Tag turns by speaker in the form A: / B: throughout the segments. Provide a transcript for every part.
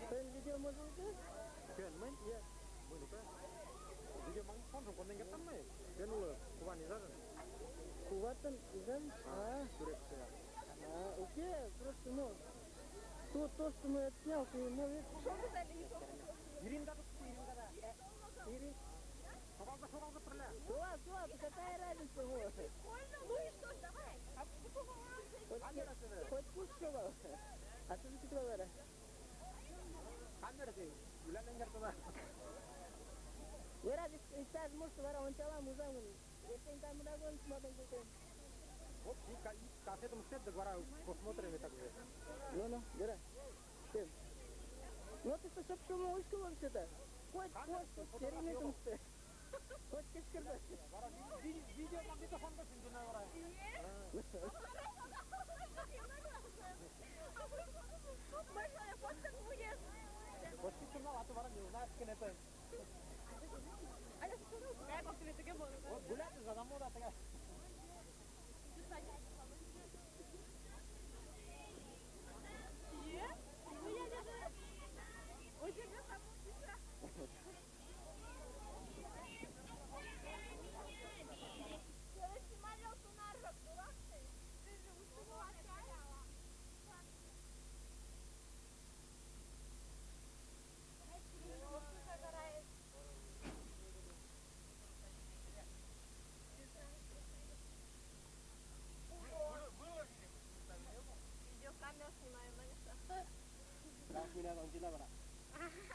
A: Тыйын видео можо уке?
B: Кӧн, мыйын?
A: Иә.
B: Мыйын уке. Видеомагнитофонжым конден кертам мый. Кӧн уло? Куван изажын.
A: Куватын изажын? А,
B: Сӱретчӧ.
A: а, уке, просто, ну, то, что мы отснял, ты можешь...
B: Иринка тут, Иринка да.
A: Ирин...
B: Шогалта, шогалта пырля.
A: Сула, сула, какая разница, вот.
C: Прикольно, ну и что, давай.
A: Хоть, хоть пусть шогал. А ты же Петровара.
B: Камера ти. Үләнен кертада.
A: Вера, иктаж может, вара ончалам, ужам. Эртең там мынагон смотрим кетем.
B: Вот и кассету мштет, вара посмотрим и так же.
A: Ну-ну, Вера. Ты. Ну ты что, чтоб шумо ушкал вообще-то. Хоть, хоть, переметимся. Хоть кычкырда.
B: Вара видеомагнитофон да синдина вара.
C: Большая фотка будет.
B: Вот ты а то вара не узнаешь, кем это. Вот гулять за домой, да, такая.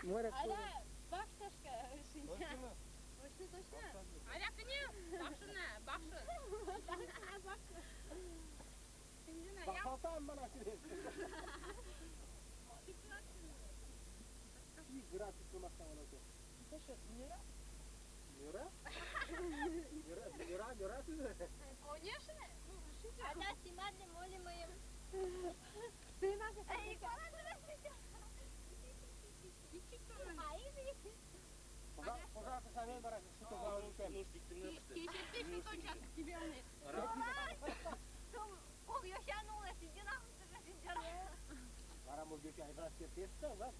A: Море.
C: Аля, бакшашка. Точно, точно. Аля, кыне, бакшына, бакшы. Бакшы.
B: Бакшалтан бана сире. График мактан
C: Слушай, Мира?
B: Мира? Мира, Мира, Мира сизе.
C: Конечно. Аля, симадли молим им. Ты нас... Эй,
B: Пожалуйста, сами бара, что Вара му бюки ай брат теста, да?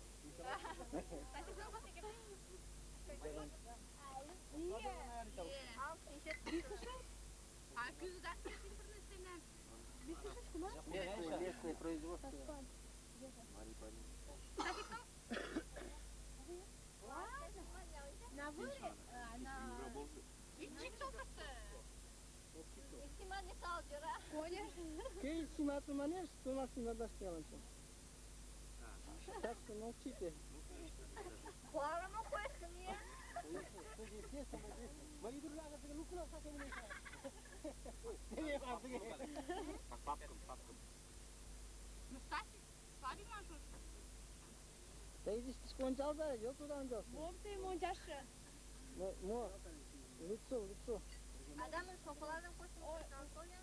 A: Местное производство.
C: На выре, на...
A: Кей симату манеш, тума симадаш келанчы. Так что молчите.
C: Ну, Стасик, Славик машут.
A: Да иди кончал да, идет туда он делся.
C: Мом ты мончашы.
A: Мо, мо, в лицо, в лицо.
D: Адамın sopalardan koşun. Sopalardan koşun.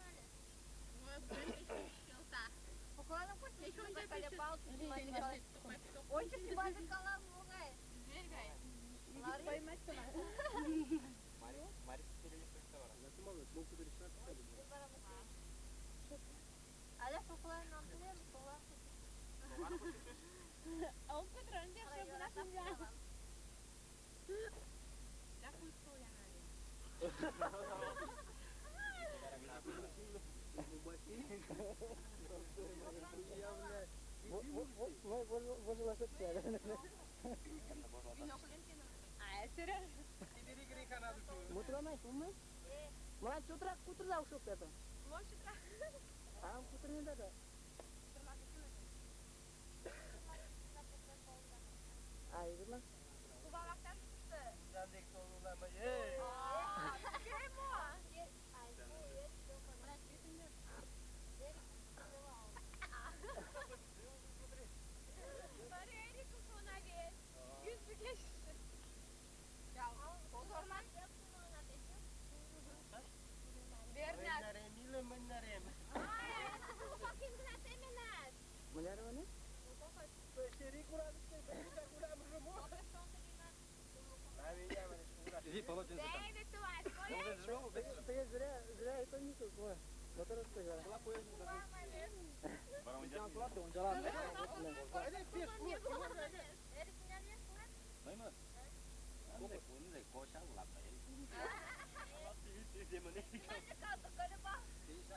D: Аля sopalardan antılıyor mu?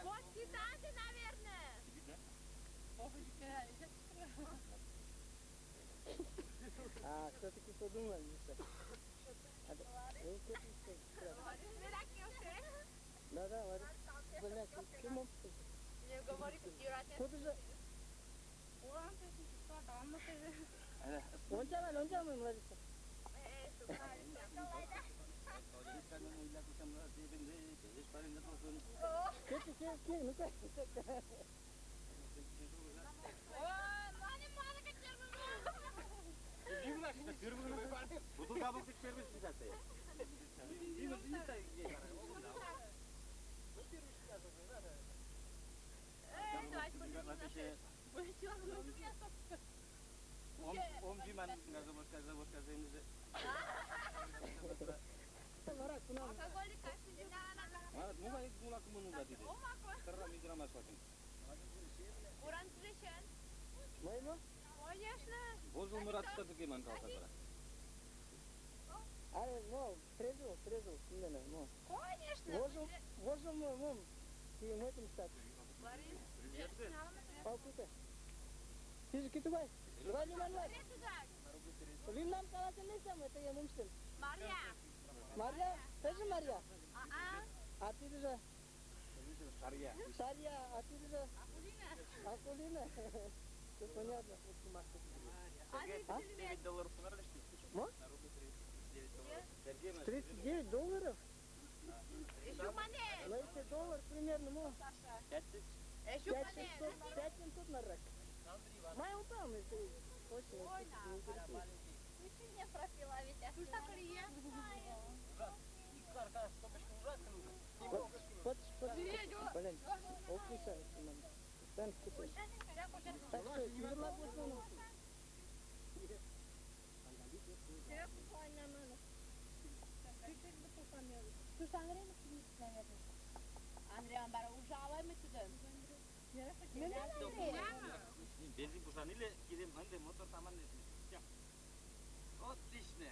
C: Вот цитаты, наверное.
A: А, все-таки подумали, Миша. Да, да, Лариса. Блядь,
C: Не говори,
A: Куда же? Онча, Лариса. Ну-ка. Марья, тоже Марья? А ты же?
B: Шарья.
A: Шарья, а ты же?
C: Акулина.
A: Акулина. Все понятно.
C: А?
B: $9
A: Мо? $39 долларов?
C: Еще
A: Ну, если доллар примерно, мо?
C: 5700,
A: 5700 на рак. Май упал, если точно. Не интересует. Вот, блин, окуса, постоянно кусаешь. Так что, юрлап вот
B: Бензин кушанили, кидем, анда мотор таман Отлично.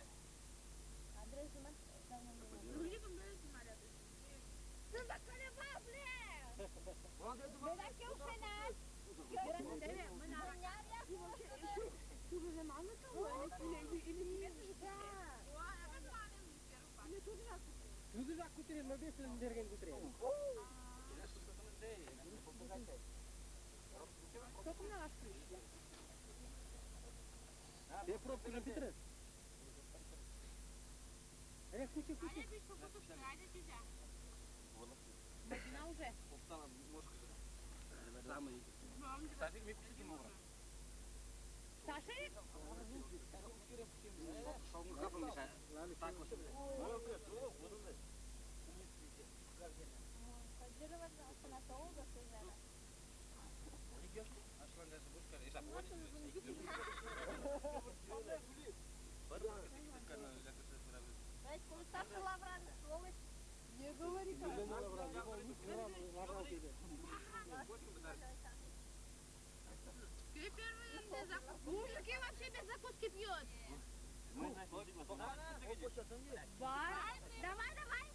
C: Ты первый без закуски. Мужики вообще без закуски пьют. Давай, давай.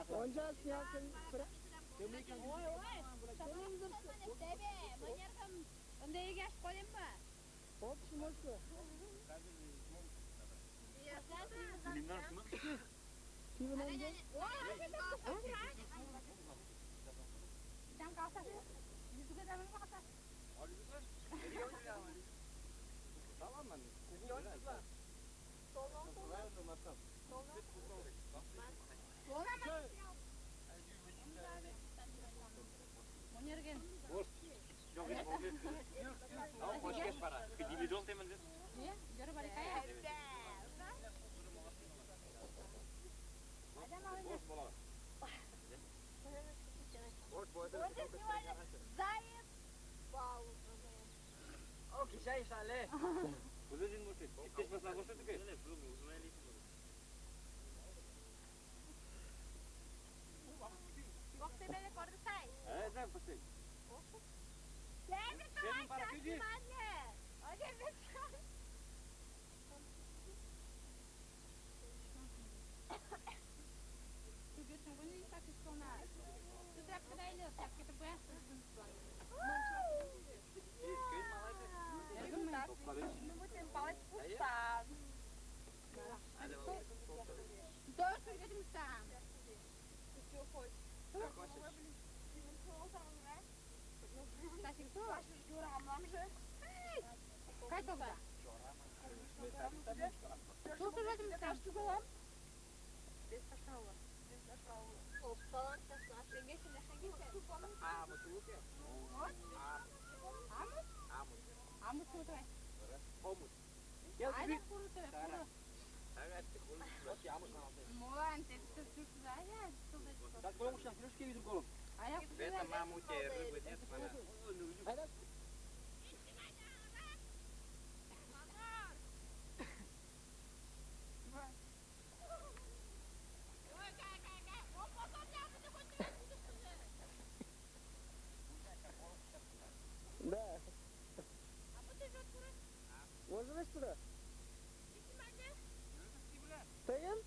A: Onca siyasın.
C: Ой, ой.
A: Hop, şu
E: В этом мамуте рыбы нет,
A: Да. Может туда? Тыйын?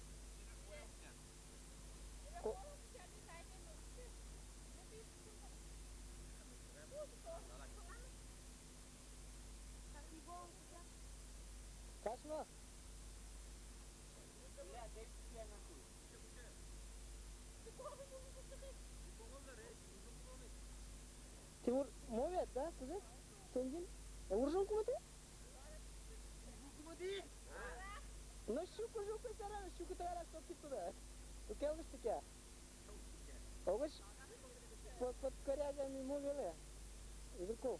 A: Кашма? Тимур, мовят, да? Кузе? Тенджин? Уржум кумати? Но щуку, жуку, сарана, щуку тара, что туда. Укелыш тика. Огыш под корягами мовеле. Игорьков.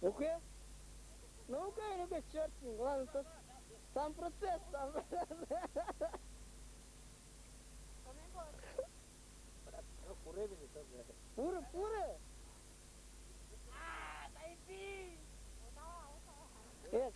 A: Ну-ка. Ну-ка, ну-ка, черт с ним. Главное, то сам процесс, сам процесс. Пура, пура. Э.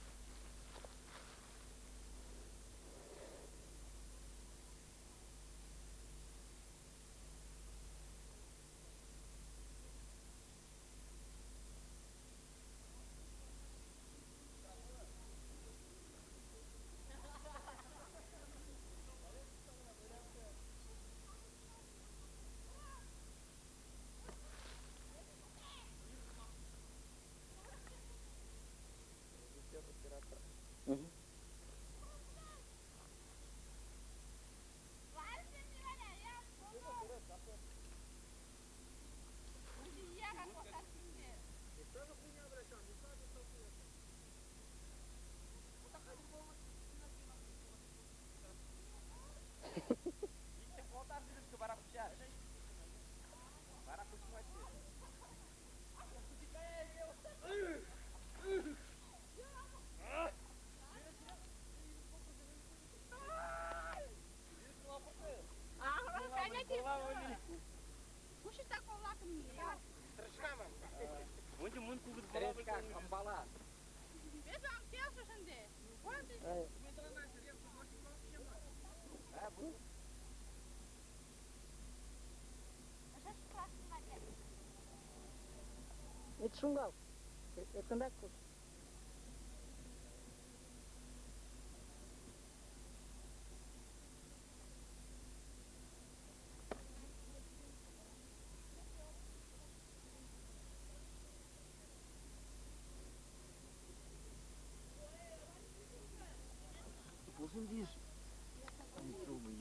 A: Угу. Это шунгал. Это так.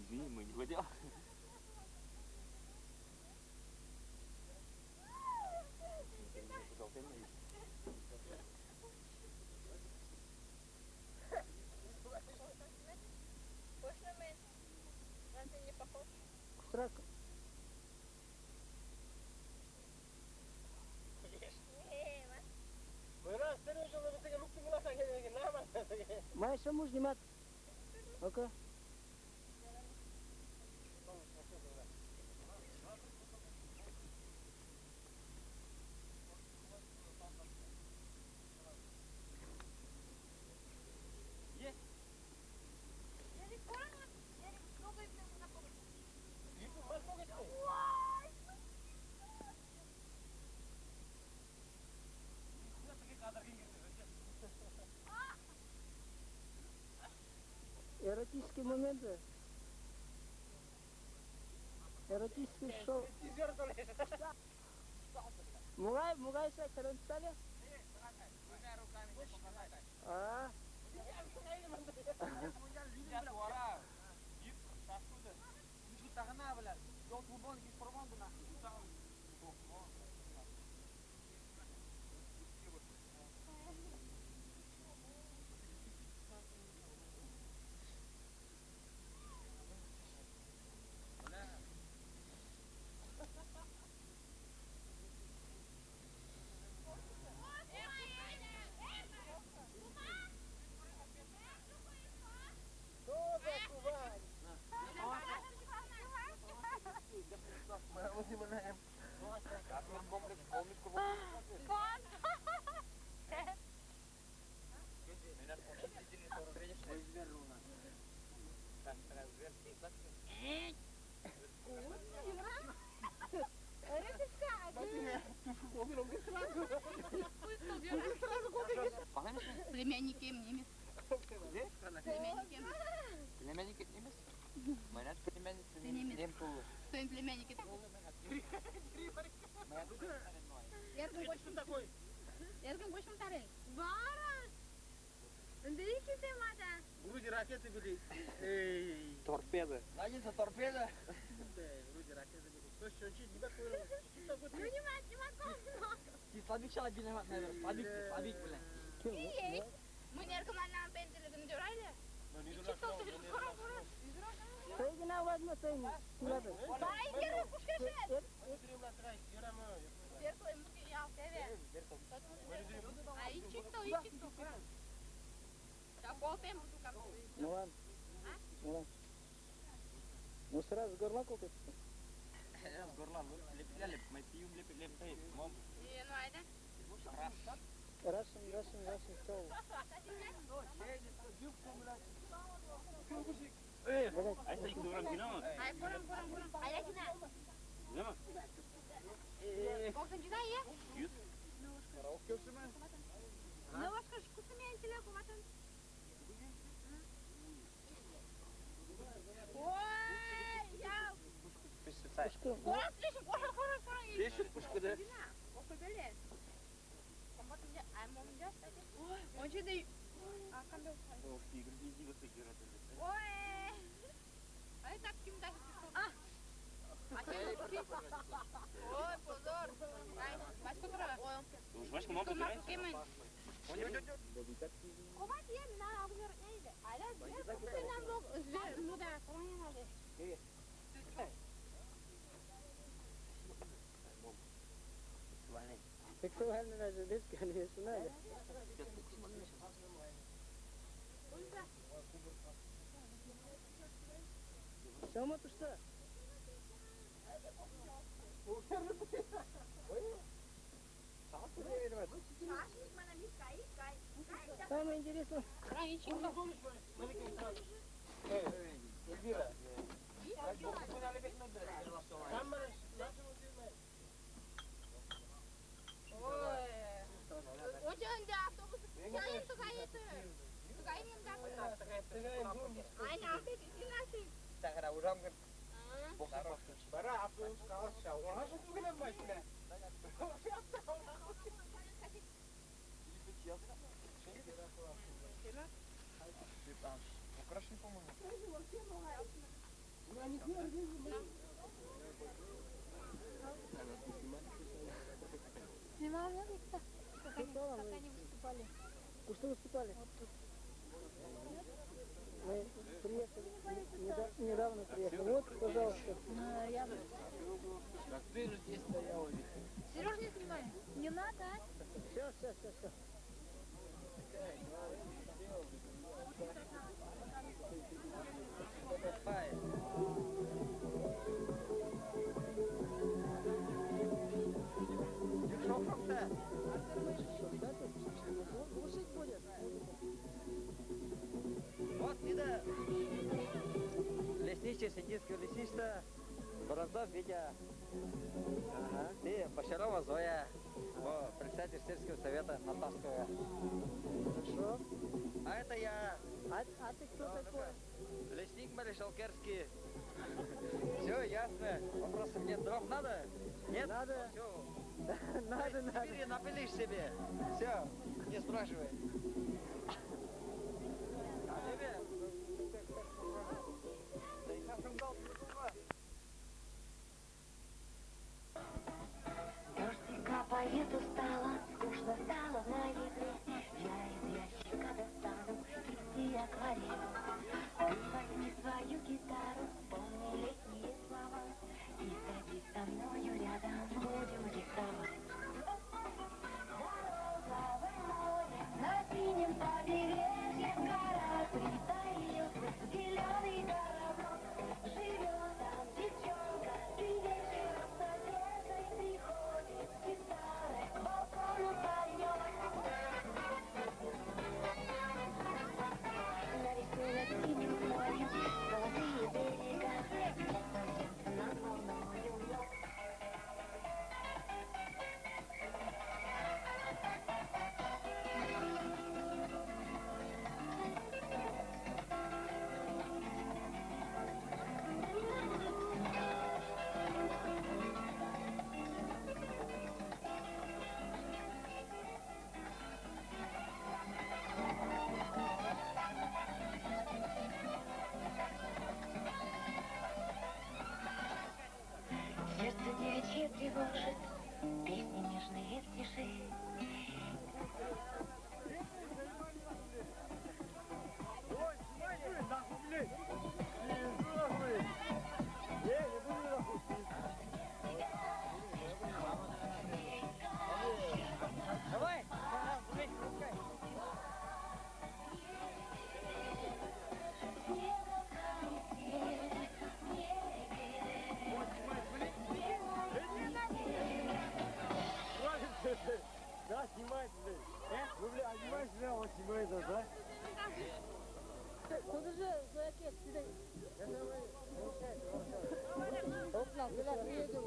E: Извини, мы не хотел.
A: Мугай шым уж нимат. Ну-ка. Эротические моменты. Эротический шоу. Мугай, мугай, сай, стали? А?
C: Племянники немец.
E: Где?
C: Племянники.
E: Племянники немец? Моя племянница
C: Ты немец.
E: немку.
C: Что им племянники? Эргин больше тарел.
D: Бара!
B: Вроде ракеты были. Эй.
E: Торпеда. Надеется, торпеда.
B: Вроде ракеты были. То есть он чуть не такой.
A: Ты слабик шала билемат, наверное. Слабик, слабик, бля.
C: Мы не эргин пенделигин дөрайлы.
A: Тойгина возьми, тойгина.
C: Бай, пушкаше.
A: Ну ладно. Ну ладно. Ну сразу с горла колкать.
E: С горла. Леп, мы пьем, леп, леп, мом.
A: Russian, Russian, Russian show.
E: Пишет пушку, да?
A: Сексуально даже, да, конечно, надо. Сама то что? Самое интересное.
D: Снимал, нет, никто? Как они выступали?
A: Что выступали?
D: Вот тут.
A: Мы приехали, недавно приехали. Вот, пожалуйста.
E: Ты же здесь стояла.
C: Сережа не снимай.
D: Не надо, а?
A: Все, все, все, все.
E: Синдийского лесничества Воронцов Витя. Ага. Ты Бочарова Зоя, О, председатель сельского совета Наташского.
A: Хорошо.
E: А это я.
A: А ты кто такой?
E: Лесник Маршалкерский. Все ясно. Вопросов нет. Дров надо? Нет?
A: Надо.
E: Все.
A: Надо, надо.
E: Теперь напилишь себе. Все, не спрашивай. А тебе?
D: Дождик капает устало, скучно стало в ноябре. Я из ящика достану кисти и акварель. Ты возьми свою гитару, вспомни летние слова и садись со мною рядом, будем рисовать. За розовым морем на синем побережье в горах притаился зеленый городок. Живет там девчонка и вечером с надеждой приходит с гитарой к балкону паренек. На весну над синим морем золотые берега, мчатся, мчатся над волною. Сердце девичье тревожит, песни нежные в тиши.
E: Давай, пускай.
B: Да, снимает, блядь. Ну, бля, снимаешь, бля, он снимает, да?
A: Кудыжы, Зояке, сюда. Опна, сюда приедем,